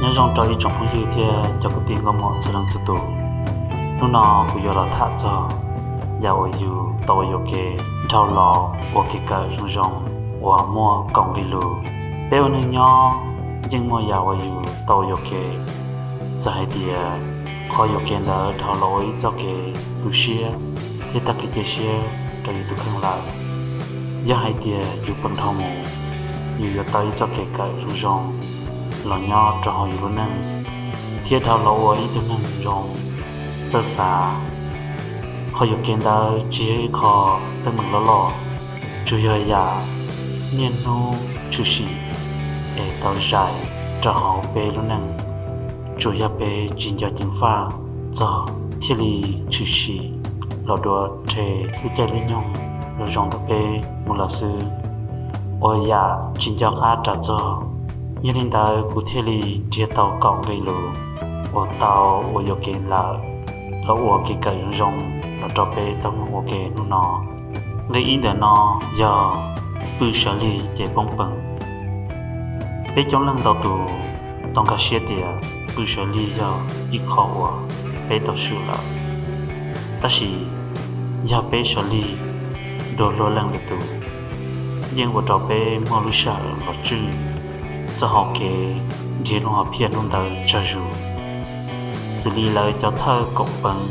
Nyob zoo rau ib tsoom phooj ywg thiab cov kwv tij nkauj muam txhua leej txhua tus. Hnub no kuv yuav los tham txog yam uas yus tau ua yuam kev dhau los ua kev kawm zoo zoo uas muaj kaum nqe lus. Peb ua neeg nyob yeej muaj yam uas yus tau ua yuam kev. Txawm hais tias qhov yuam kev ntawd dhau los ua ib txoj kev tu siab thiab tag kev cia siab rau yus tus kheej lawm, yog hais tias yus peem dhau mus, yus yuav tau ib txoj kev kawm zoo zoo los nyob rau hauv yus lub neej thiab dhau los ua ib tug neeg zoo. Txawj xav, qhov yuam kev ntawd tsis yog ib qho teeb meem loj loj, tsuas yog yam niaj hnub tshwm sim es tau zais rau hauv peb lub neej. Tsuas yog peb tsis nco ceev faj txog thiaj li tshwm sim los dua rhe lub caij lub nyoog zoo zoo ntawm peb mus lawm xwb, ua yam tsis nco qab ras txog. Yog li ntawd kuv thiaj li nrhiav tau kaum nqe lus uas tau ua yuam kev lawm los ua kev kawm zoo zoo los rau peb tau mloog ua ke hnub no. Nqe ib ntawm no yog pw sawv lig ces poob peev. Peb coob leej ntau tus tau nkag siab tias pw sawv lig yog ib qho uas peb tau swm lawm, tab sis yog peb sawv lig dua luag leej lwm tus, yeej ua rau peb muaj lub sij hawm los tswj txoj hau kev nrhiav lub hom phiaj hnub ntawd tsawg zus. Xws li lawv cov thawj koom peev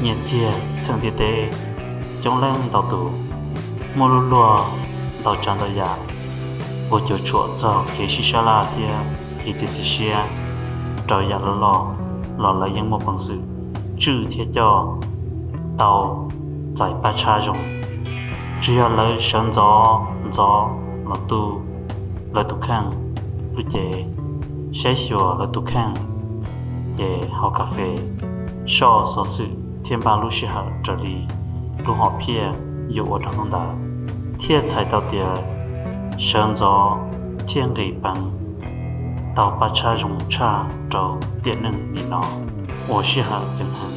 nyiaj txiag txheej ntiaj teb, coob leej ntau tus muaj lub luag ntau tsav ntau yam uas cuam tshuam txog kev sib sab laj thiab kev txiav txim siab rau yam loj loj los lawv yeej muaj peev xwm tswj thiab coj tau txais paj tshab zoo. Tsuas yog lawv sawv ntxov ntxov los tu lawv tus kheej lub cev, saib xyuas lawv tus kheej, ces haus kas fes, soj xov xwm thiab npaj lub sij hawm raws li lub hom phiaj yuav ua rau hnub ntawd, thiaj txhais tau tias sawv ntxov thiab nqis peev tau paj tshab zoo tshaj rau tiam neej li no ua sij hawm ceev heev,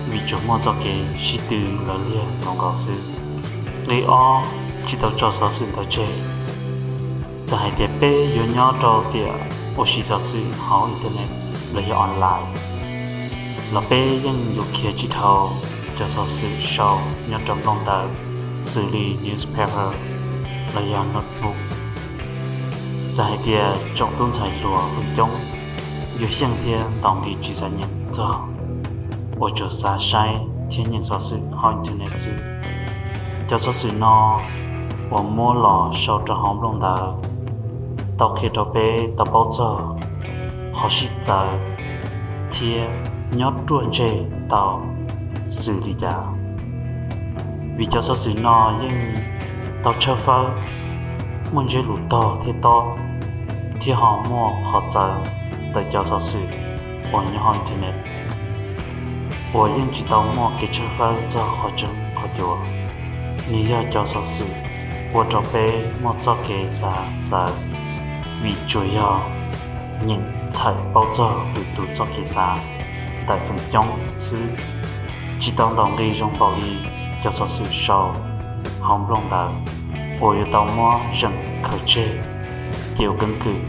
vim tsuas muaj txoj kev sib tw lawv liag nkaus nkaus xwb. Nqe ob, tsis tau tso xov xwm ntawd tseg. Txawm hais tias peb yuav nyob rau tiam ua si xov xwm hauv internet los yog online los peb yeej yuav khiav tsis dhau cov xov xwm sau nyob rau nplooj ntawv xws li newspaper los yog notebook. Txawm hais tias tsoom tub ntxhais hluas feem coob yuav xyeej thiab ntaus nqi tsis xav nyeem txog, uas tsuas xav saib thiab nyeem xov xwm hauv internet xwb, cov xov xwm no uas muab los sau rau hauv nplooj ntawv tau qhia rau peb tau paub txog qhov sib txawv thiab nyob ruaj ntseg tau xws li cas. Vim cov xov xwm no yeej tau tshawb fawb, muaj ntsiab lus tog thiab tob, thiab ho muaj qhov txawv ntawm cov xov xwm uas nyob hauv internet uas yeej tsis tau muaj kev tshawb fawb txog qhov tseeb qhov cuav. Nws yog cov xov xwm ua rau peb muaj txoj kev xav txawv, vim tsuas yog nyeem txhawm paub txog lwm tus txoj kev xav ntawm feem coob xwb, tsis tau ntaus nqi zoo npaum li cov xov xwm sau hauv nplooj ntawv uas yuav tau muab zeem khaws tseg, ces ua keeb kwm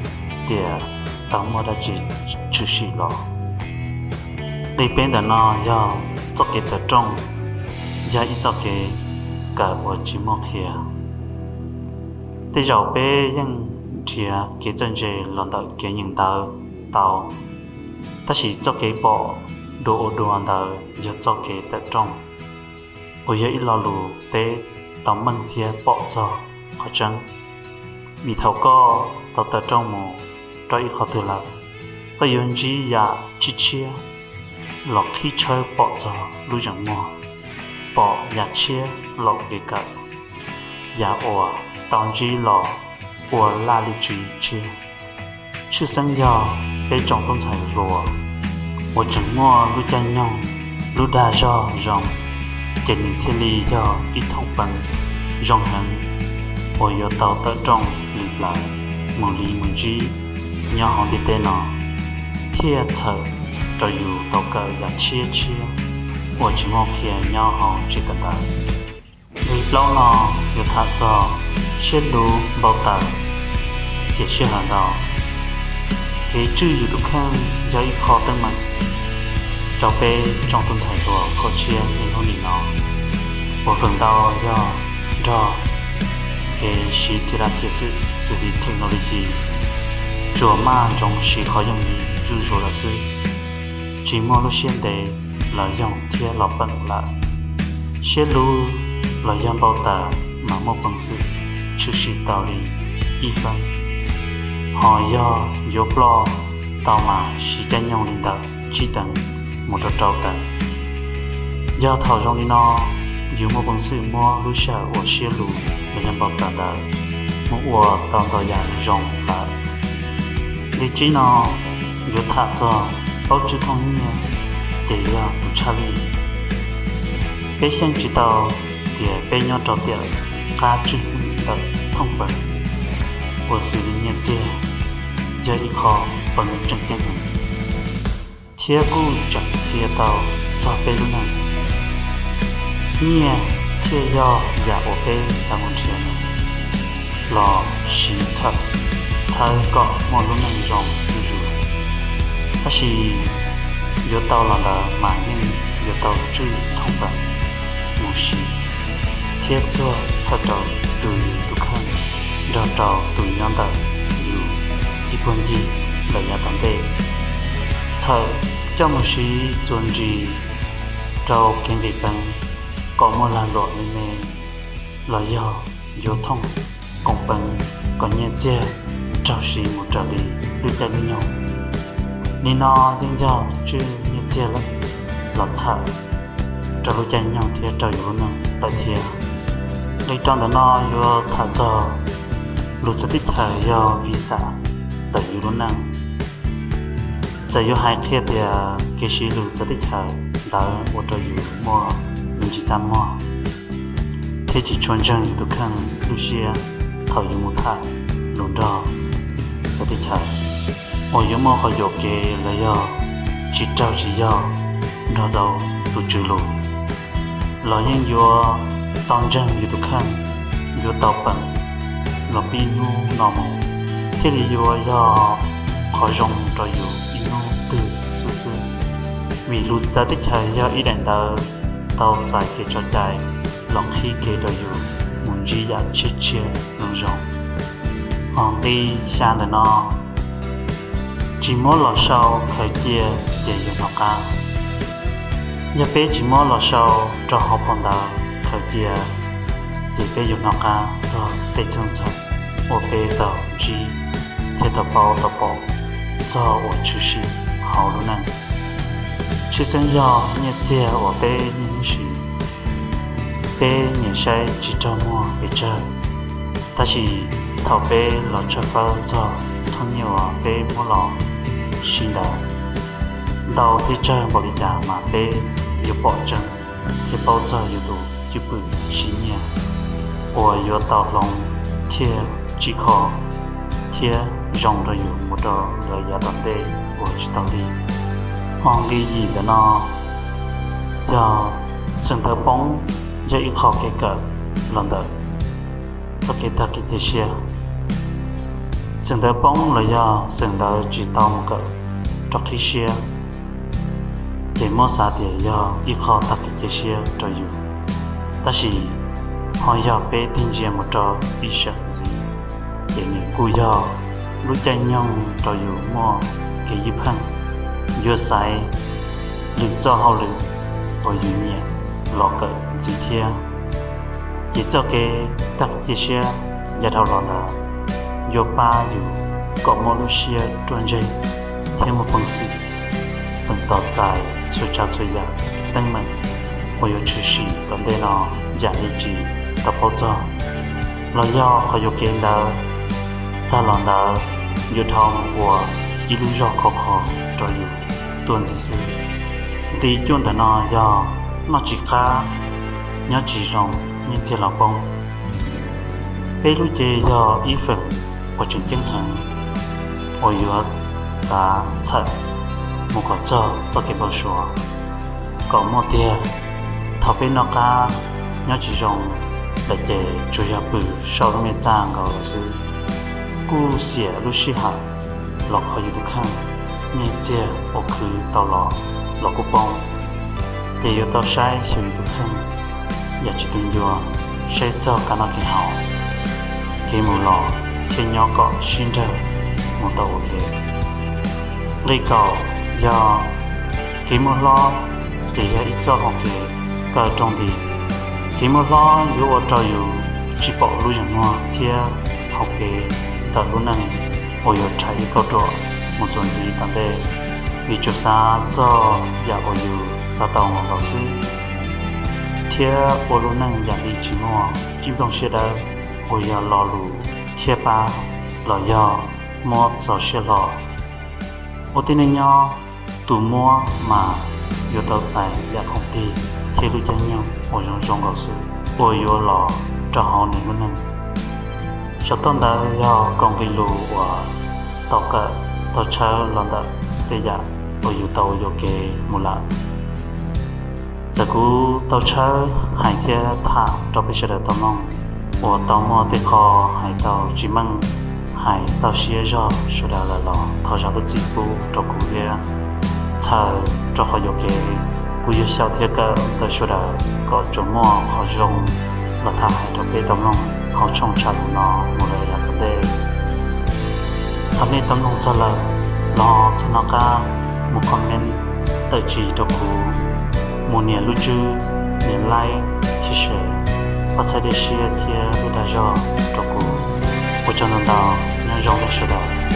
tias tau muaj dab tsi tshwm sim los. Nqe peb ntawm no yog txoj kev tawm rooj, yog ib txoj kev kawm uas tsis muaj qhia. Tej zaum peb yeej nrhiav kev txawj ntse los ntawm kev nyeem ntawv tau, tab sis txoj kev pom dua ua dua ntawd yog txoj kev tawm rooj, uas yog ib lo lus teb tau meej thiab pom txog qhov tseeb. Vim thaum koj tau tawm rooj mus rau ib qhov twg lawm, koj yuav ntsib yam tshiab tshiab los qhib tshawb pom txog lub zeem muag, pom yam tshiab los kev kawm, yam uas tau ntsib los ua laj lim tswv tshiab. Tshwj xeeb yog peb tsoom tub ntxhais hluas uas tseem muaj lub caij nyoog, lub dag zog zoo, ces nws thiaj li yog ib thooj peev zoo heev uas yuav tau tawm rooj li plaws mus li mus ntsib nyob hauv ntiaj teb no, thiaj txhawm rau yus tau kawm yam tshiab tshiab uas tsis muaj qhia nyob hauv tsev kawm ntawv. Nqe plaub no yuav tham txog siab luv npau taws, xiam sij hawm ntau. Kev tswj yus tus kheej yog ib qho teeb meem rau peb tsoom tub ntxhais hluas kho tshiab niaj hnub nim no, uas feem ntau yog nrog kev siv txhia laj txhia xwm xws li technology, tsuas maj nroos siv qhov yooj yim zuj zus lawm xwb, tsis muaj lub siab ntev los yoog thiab los peem lawm. Siab luv los yog npau taws mas muaj peev xwm tshwm sim tau li ib feeb, ho yog yuav ploj tau mas siv caij nyoog li ntawm tsib teev mus rau rau teev. Yog thaum zoo li no, yus muaj peev xwm muab lub sij hawm uas siab luv los yog npau taws ntawd mus ua tau ntau yam zoo lawm. Li tsib no, yuav tham txog plaub tsib thooj nyiaj ces yog tus tshaj lij. Peb xyeej tsis tau tias peb nyob rau tiam qab tswj hwm ntawm thooj peev, uas xws li nyiaj txiag yog ib qho peev tseem ceeb heev, thiab kuj tseem qhia tau txog peb lub neej. Nyiaj thiaj yog yam uas peb xav mus nrhiav los siv txhawb kom muaj lub neej zoo zuj zus. Tab sis yuav tau los ntawd mas yeej yuav tau tswj thooj peev mus siv thiab txuag txhawm rau tus yus tus kheej nrog rau tus nyob ntawm yus ib puag ncig lawm yav tom ntej. Txhawm coj mus siv txuas ntsis rau kev nqis peev kom muaj lag luam me me, los yog yuav thooj koom peev kom nyiaj txiag raug siv mus raws li lub caij lub nyoog. Li no yeej yog tswj nyiaj txiag los txhawm rau lub caij nyoog thiab rau yus lub neej lawm thiab. Nqis rau ntawm no yuav tham txog lus txawv teb chaws yog visa ntawm yus lub neej. Txawm yuav hais qhia tias kev siv lus txawv teb chaws ntawd ua rau yus muaj me ntsis txaj muag thiab tsis tshua ntseeg yus tus kheej lub siab thaum yuav mus tham lus nrog txawv teb chaws, uas yuav muaj qhov yuam kev los yog tsis raug tsis yog nrog rau tus tswv lus, los yeej yuav tau ntseeg yus tus kheej, yuav tau peem los pib hnub no mus, thiaj li yuav yog qhov zoo rau yus ib hnub twg xwb xwb. Vim lus txawv teb chaws yog ib daim ntawv tau txais kev tso cai los qhib kev rau yus mus ntsib yam tshiab tshiab zoo zoo. Hos nqi xya ntawm no, tsis muab los sau khaws cia ces yuav hnov qab. Yog peb tsis muab los sau rau hauv phau ntawv khaws cia, ces peb yuav hnov qab txog tej txheej txheem uas peb tau ntsib thiab tau paub tau pom txog uas tshwm sim hauv lub neej. Tshwj xeeb yog nyiaj txiag uas peb niaj hnub siv, peb nyiam saib tsis raug muag pes tsawg. Tab sis thaum peb los tshawb fawb txog thooj nyiaj uas peb muab los siv ntawd, ntau thiab tsawg npaum li cas mas peb yuav pom tseeb thiab paub txog yus tus cwj pwm siv nyiaj uas yuav tau hloov thiaj tsim kho thiab zoo rau yus mus rau lawv yav tom ntej uas tsis tau li. Hos nqi yim ntawm no yog xeem ntawv poob yog ib qho kev kawm los ntawm txoj kev tag kev cia siab. Xeem ntawv poob los yog xeem ntawv tsis tau mus kawm rau qhib siab, ces muab xav tias yog ib qho tag kev cia siab rau yus. Tab sis ho yog peb tig ntsia mus rau ib seem ntxiv, ces nws kuj yog lub caij nyoog rau yus muaj kev ywj pheej, yuav xaiv lwm txoj hauj lwm uas yus nyiam los kawm ntxiv thiab. Ces txoj kev tag kev cia siab yav dhau los ntawd yuav pab yus kom muaj lub siab ruaj ntseg thiab muaj peev xwm peem tos txais txhua tsav txhua yam teeb meem uas yuav tshwm sim tom ntej no yam li tsis tau paub txog, los yog qhov yuam kev ntawd tag los ntawd yuav dhau mus ua ib lub zog khov kho rau yus tuaj ntxiv xwb. Nqi cuaj ntawm no yog noj tsis qab, nyob tsis zoo, nyiaj txiag los poob. Peb lub cev yog ib feem uas tseem ceeb heev uas yuav txav txhawm mus kom txog txoj kev npau suav kom muaj tiag. Thaum peb noj qab nyob tsis zoo lawm ces tsuas yog pw saum lub me txaj nkaus lawm xwb, kuj xiam lub sij hawm los qhov yus tus kheej, nyiaj txiag uas khwv tau los los kuj poob. Ces yuav tau saib xyuas yus tus kheej yam tsis tu ncua, saib txog kev noj kev haus, kev mus los thiab nyob kom sib nrawg mus tau ua ke. Nqi kaum yog kev muaj hlob ces yog ib txoj hau kev kaw rooj nti. Kev muaj hlob yuav ua rau yus tsis pom lub zeem muag thiab hau kev ntawm lub neej uas yuav rhais ib kauj ruam mus txuas ntxiv tom ntej, vim tsuas xav txog yam uas yus xav tau nkaus xwb, thiab ua lub neej yam li tsis muaj ib nplooj siab dawb uas yog lo lus thiab pab los yog muab txaus siab hlo. Ua tib neeg nyob, tus muab mas yuav tau txais yam khoom plig thiab lub caij nyoog uas zoo zoo nkaus xwb uas yuav los rau hauv nws lub neej. Saum toj ntawd yog kaum nqi lus uas tau kawm tau tshawb los ntawm tej yam uas yus tau yuam kev mus lawm. Txawm kuv tau tshawb hais thiab tham rau peb sawv daws tau mloog, uas tau muaj tej qho hais tau tsis meej, hais tau siab zog sawv daws lawm los thov zam lub txim pub rau kuv thiab. Txhawm rau qhov yuam kev, kuv yuav xyaum thiab kawm ntawm sawv daws kom tsuas muaj qhov zoo los tham hais rau peb tau mloog hauv tshooj tshaj lus no mus lawm yav tom ntej. Thaum nej tau mloog txog lawm los txhob hnov qab mus comment tawm tsis rau kuv, mus nias lub tswb, nias like thiab share, pab txhawb dej siab thiab lub dag zog rau kuv. Ua tsaug ntau ntau, nyob zoo nej sawv daws.